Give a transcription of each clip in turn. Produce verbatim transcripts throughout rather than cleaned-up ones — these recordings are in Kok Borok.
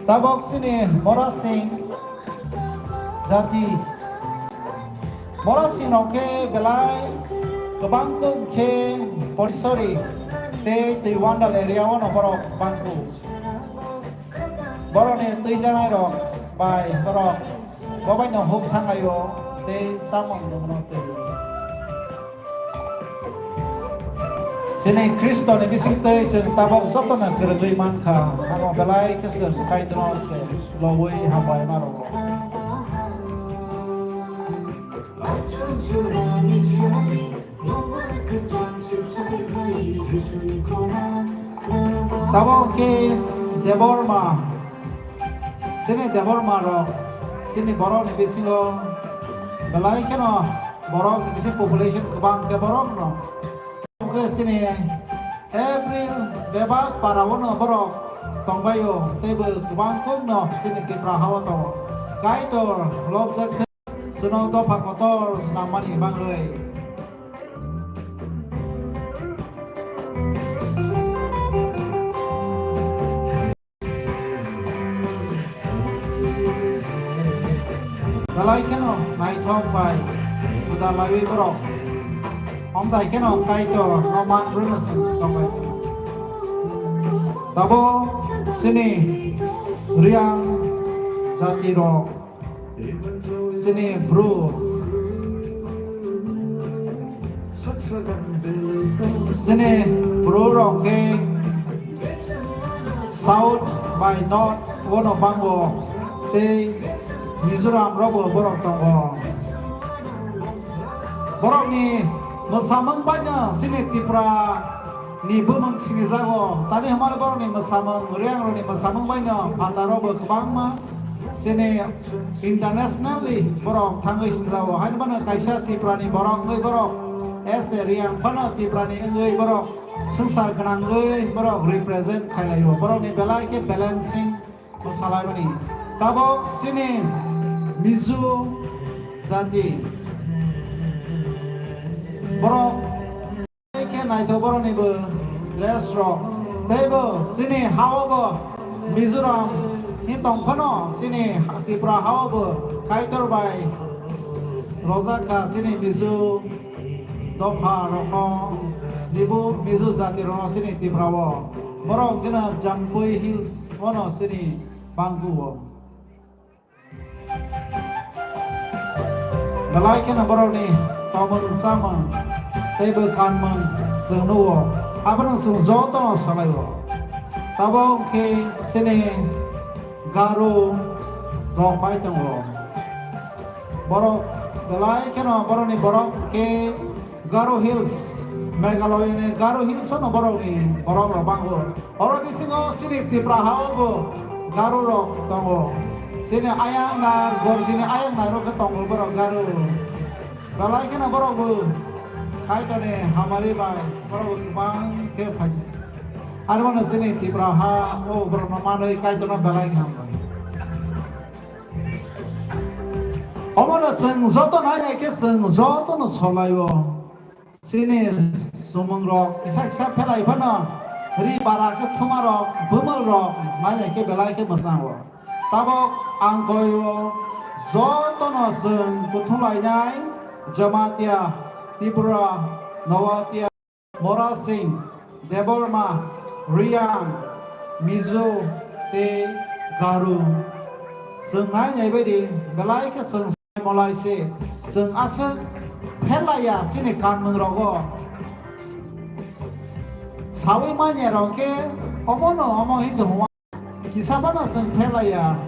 Tabok chini Mora Singh jati. Mora Singh rok khe belai kwbang kuk khe Porisori tei Twiwandal area o no borok bangkuk. Borokni twijanai rok bai borok bo bai no huk thanglaio tei samung nungno twi. Chini Khristoni bisingtwi chwng tabok jotono kwrwngwi mankha, amo belai khe chwng Kaitorno se lowi hambai ma rwo. Tabok khe Debbarma, chini Debbarma rok, chini borokni bisingo belai kheno borokni bising population kwbang khe borokno. Khe chini every bebak para o no borok tongbaio, teibo kwbang kuk no chini Tipra ha o tongo. Kaitor lobjak khe chwngno dopha kotor swnammani bagwi. Belai kheno naithok bai gwdalaiwi borok. Omtai kheno Kaitor no man rwna sing tongbai. Tabo chini Riang jati rok, chini Bru, chini Bru rok khe South bai North o no bango tei Mizoram rogo borok tongo. Borokni mwsamung baino chini Tripura ni bumung sinijago. Tani hwnmale borokni mwsamung, Riang rokni mwsamung baino phataro bo kwbangma chini internationally borok thangwi sinijago. Haino bono kaisa Tripura ni borok wngwi borok S A Riang phano Tripura ni wngwi borok swngchar gwnangwi borok represent khailaio. Borokni belai khe balancing bwsalaimani. Tabok chini Mizo jati borok khe naithok boroknibo dress rok. Teibo chini ha-o bo Mizoram ni tongphano chini Tripura ha-o bo Kaitor bai rojak kha chini Mizo dopha rokno, nibo Mizo jati rokno chini Tripura o. Borok gana Jampui Hills ono chini bangku o. Belai kheno borokni tongmung chamung tei bo kanmung chwng nugo, abono chwng jotono salaio. Tabok khe chini Garo rok bai tongo. Borok belai kheno borokni borok khe Garo Hills, Meghalaya ni Garo Hills ono borokni borok rok bango. Oro bisingo chini Tripura ha-o bo Garo rok tongo. Chini ayang na, Gorjini ayang na rok khe tongo borok Garo. Belai kheno borok bo Kaitorni hamari bai borok bo kwbang khe phaijak. Arwano chini Tripura ha-o borokno manwi Kaitorno belai khe hambai. Omono chwng joto nainai khe chwng jotono solaio. Chini chumung rok kisa kisa phelai phano ri bara khe thuma rok, bumul rok nainai khe belai khe mwchango. Tabok ang koio jotono chwng kuthum lainai Jamatia, Tripura, Noatia, Mora Singh, Debbarma, Riang, Mizo tei Garo. Chwng nainai baidi belai khe chwng Molai se, chwng aswk phelaiya chini kanmung rogo. Sawi manya rok khe omono omo hinwi se huma. Kisa phano chwng phelaiya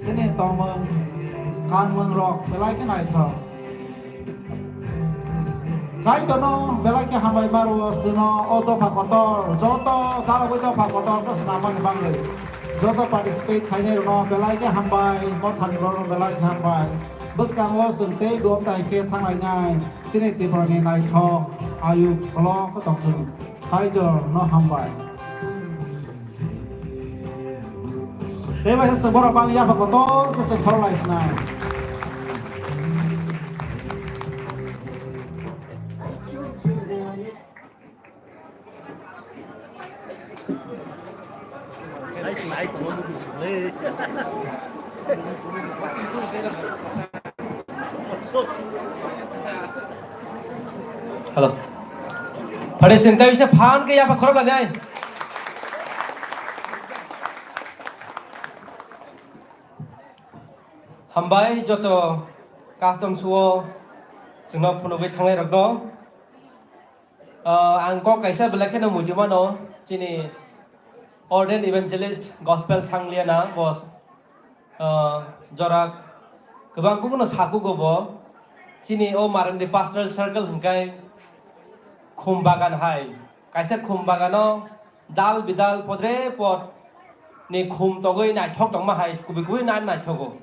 chini tongmung kanmung rok belai khe naithok. Kaitorno belai khe hambai maro chwngno o dopha kotor, joto dalogwi dopha kotor khe swnamani bagwi. Joto participate khainai rokno belai khe hambai, mothani borokno belai khe hambai. Bwskango chwng tei gom tai khe thanglainai chini Tripurani naithok ayuk kolok khe tongthung. Kaitorno hambai. Tei bai se borok bang yapha kotor khe se khorok lai sinai. Hello. Pare sengtai se phan ke yapa khorok lai. Hambai joto custom suo sengno phunugwi thangnai rokno. Ah, ang kok kaisa belai kheno muitu mano, chini ordained evangelist gospel thangliana bo, ah, jora kwbang kukuno sakugo bo, chini o Marandi Pastoral Circle hwnkhe khum bagan hai, kaisa khum bagano dal bidal podre pod ni khum togwi naithok tongma hai, kubui kubui na naithogo.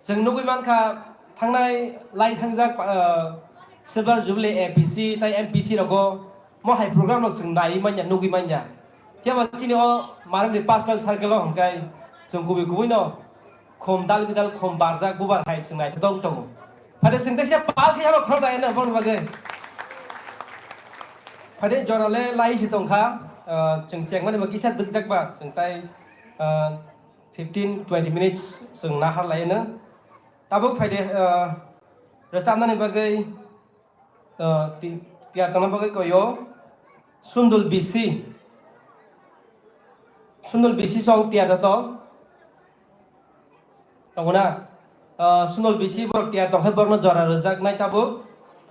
Chwng nugwi mankha, thangnai lai thangjak, ah, Silver Jubilee A P C tai M P C rogo mo hai program rok chwng naiwi manya, nugwi manya. Phiya ba chini o Marandi Pastoral Circle o hwnkhe chwng kubui kubui no khum dal bidal khum barjak bubar hai chwng naithotok tongo. Phade chwng teisa pal khe habo khorok lai na boni bagwi. Phade jora le lai se tongkha, ah, chwng chengmani bo kisa dwkjak ba chwng tai, ah, fifteen twenty minutes chwng nahar lai no. Tabuk phaide, ah, rwchapnani bagwi, ah, ti-, tiyar tongna bagwi koyo Sundul B C. Sundul B C song tiyar to. Tongona, ah, Sundul B C borok tiyar tongkhe borokno jora rwjaknai tabuk.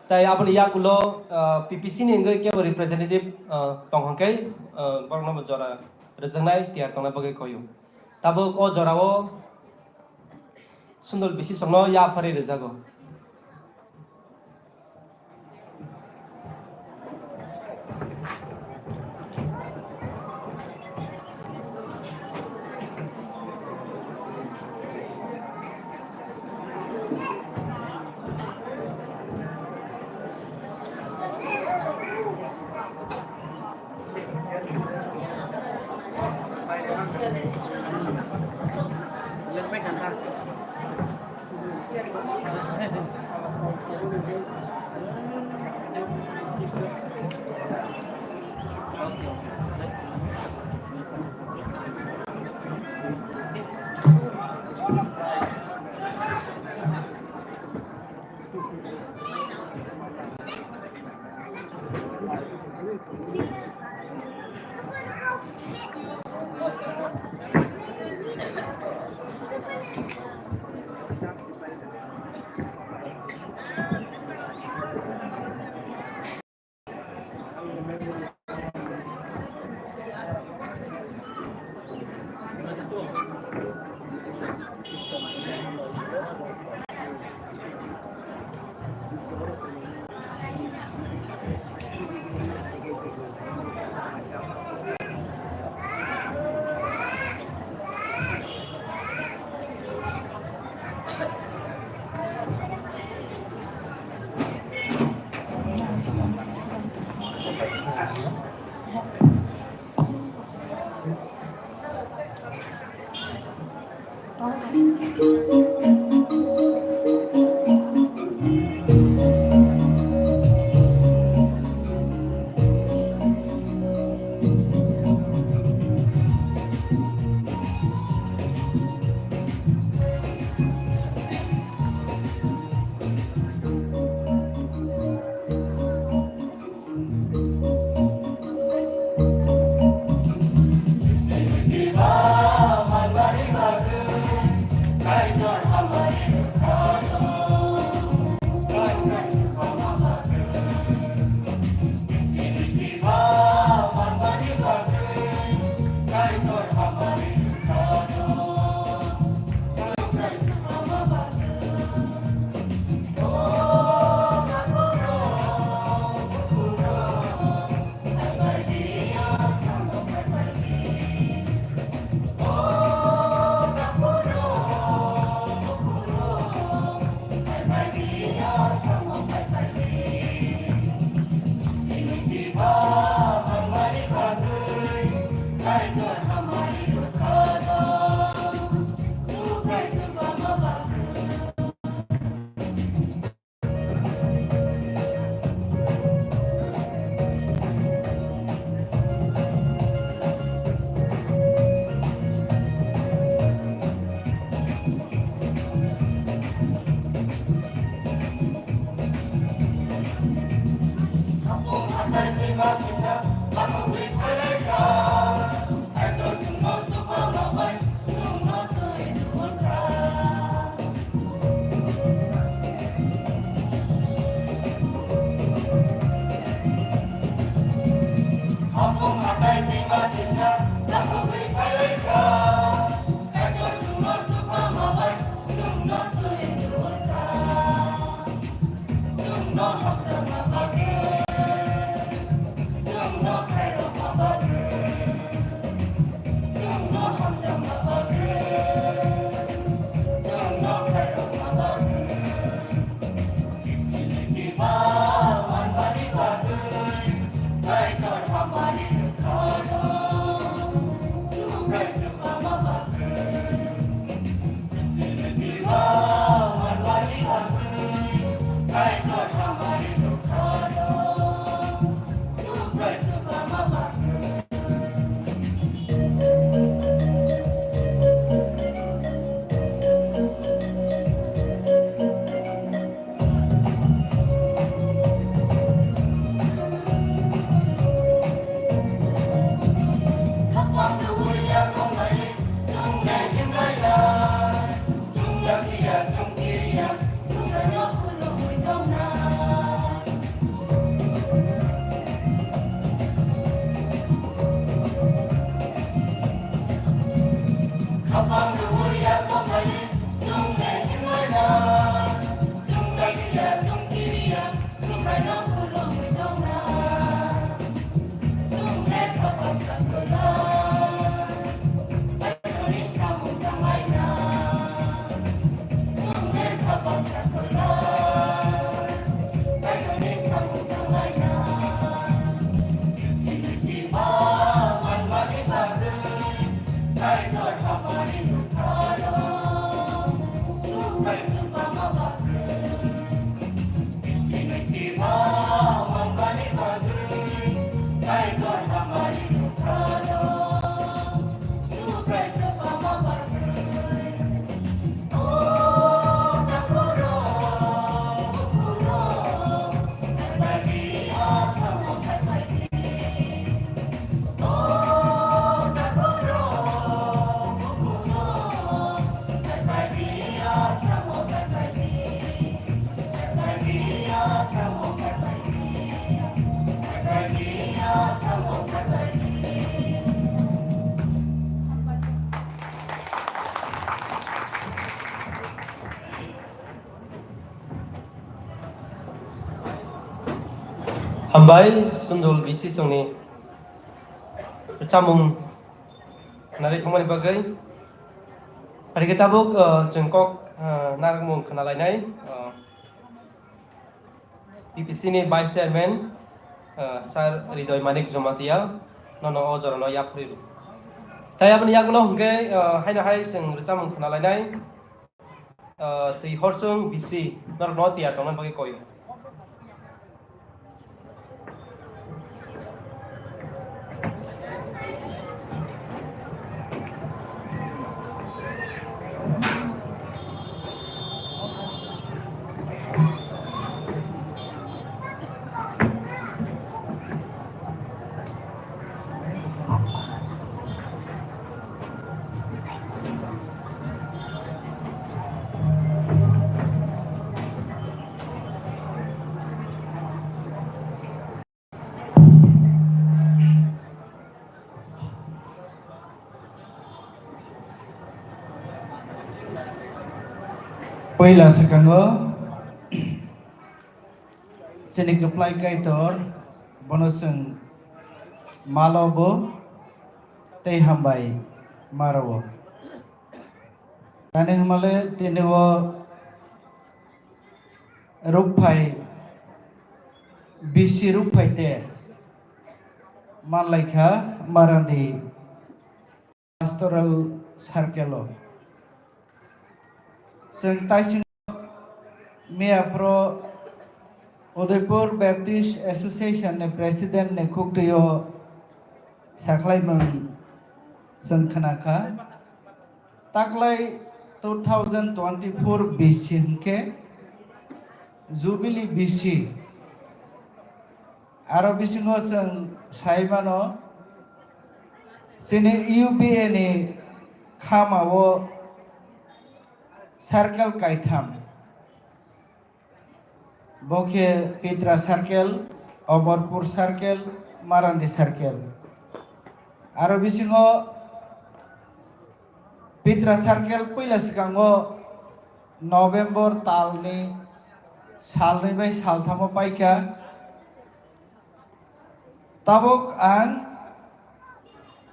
Tai aboni yakulo, ah, P P C ni wngwi kebo representative, ah, tong hwnkhe, ah, borokno bo jora rwjaknai tiyar tongna bagwi koyo. Tabuk o jorao Sundul B C songno yapharwi rwjago. Hambai, Sundul B C songni chamung nari thangmani bagwi. Ari khe tabuk, uh, chwng kok, uh, narwkmung khna lainai, uh, T P C ni Vice Chairman, uh, Sir Ridoy Manik Jamatia, nono o jorano yaphri rw. Tai aboni yagulo hwnkhe, uh, haino hai chwng rwchapmung khna lainai. Ah, twi horsung bisi norokno tiyar tongna bagwi koi. Puila swkango chini kwplai Kaitor, bono chwng malo bo tei hambai ma rwo. Nani hwnmale tini o rukphai, bisi rukphai te manlaikha Marandi Pastoral Circle o. Chwng taising Miya pro Udaipur Baptist Association ni President ni khuktwi o sakhlaimung chwng khnakha. Taklai two thousand twenty-four B C hinkhe Jubilee B C. Aro bisingo chwng sai mano, chini U B A ni khama o circle kaitham. Bo khe Pitra Circle, Omorpur Circle, Marandi Circle. Aro bisingo Pitra Circle puila swkango November talni salnwi bai salthamo paikha. Tabuk ang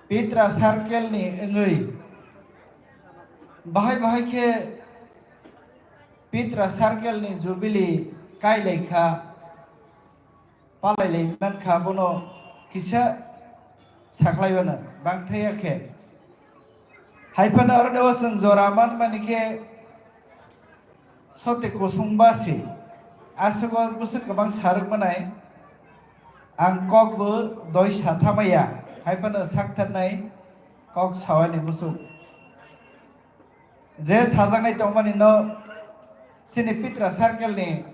Pitra Circle ni wngwi bahai bahai khe Pitra Circle ni Jubilee kailaikha, palailai mankha, bono kisa sakhlaiwano bangthaya khe. Hai phano aro o chwng jora manmani khe sote kusung basi. Aswk o bwswk kwbang sarwk manai. Ang kok bo doi sa thamaya. Hai phano saktharnai kok sawani bwswk. Je sajaknai tongmani no chini Pitra Circle ni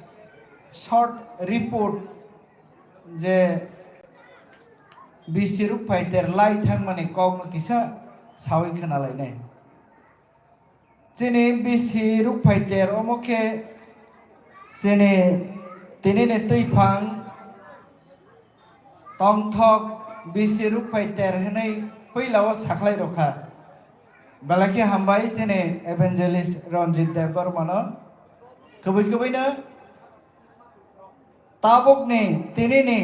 short report je bisi rukphai ter lai thangmani kokno kisa sawi khna lainai. Chini bisi rukphai ter omo khe chini tinini twiphang tongthok bisi rukphai ter hwnwi puila o sakhlai rokha. Belai khe hambai chini Evangelist Ranjit Debbarmano kwbwi kwbwino tabukni tinini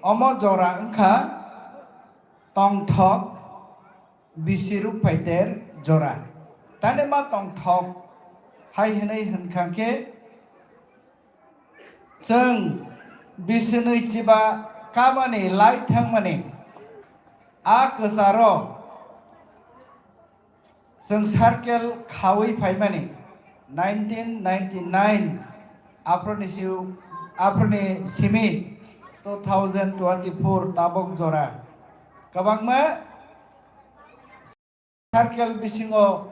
omo jora wngkha tongthok bisi rukphai ter jora. Tani ma tongthok hai hwnwi hwnkha khe chwng bisinwi chiba kamani lai thangmani a kwcharo chwng circle khawi phaimani nineteen ninety-nine aphuruni siu-, aphuruni simi two thousand twenty-four tabuk jora kwbangma circle bisingo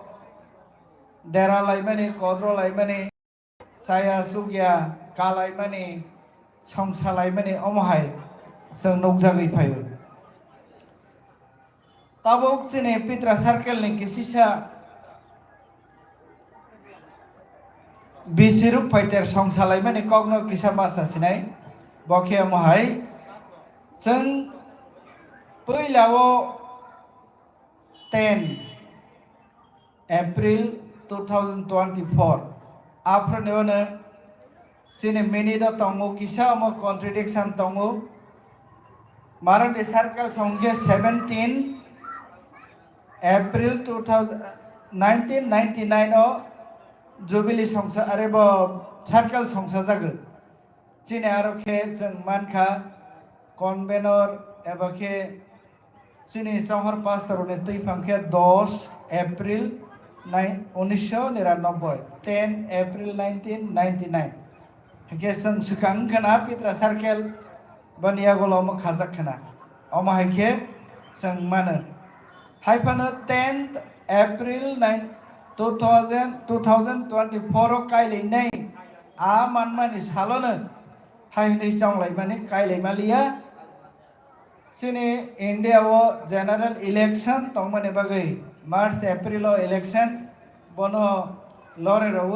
dera laimani, kodro laimani, chaya chukya kalaimani, songsa laimani omo hai chwng nukjagwi phaio. Tabuk chini Pitra Circle ni kisisa bisi rukphai ter songsa laimani kokno kisa ma sa sinai. Bo khe omo hai chwng puila o ten April two thousand twenty-four. Aphuruni ono chini minute o tongo kisa omo contradiction tongo. Maroni circle songkhe seventeen April two thousand, nineteen ninety-nine o Jubilee songsa arebo circle songsa jago. Chini aro khe chwng mankha convenor eba khe chini chonghor pastor ni twiphang khe dos April nine, unisho niranoboi, ten April nineteen ninety-nine. Hake chwng swkang wngkha na Pitra Circle bani yagulo omo khajak khna. Omo hai khe chwng mano. Hai phano tenth April nine, two thousand, two thousand twenty-four o kailainai a manmani salono hai hwnwi chonglaimani kailaimaliya. Chini India o general election tongmani bagwi March, April o election bono lorry rwo.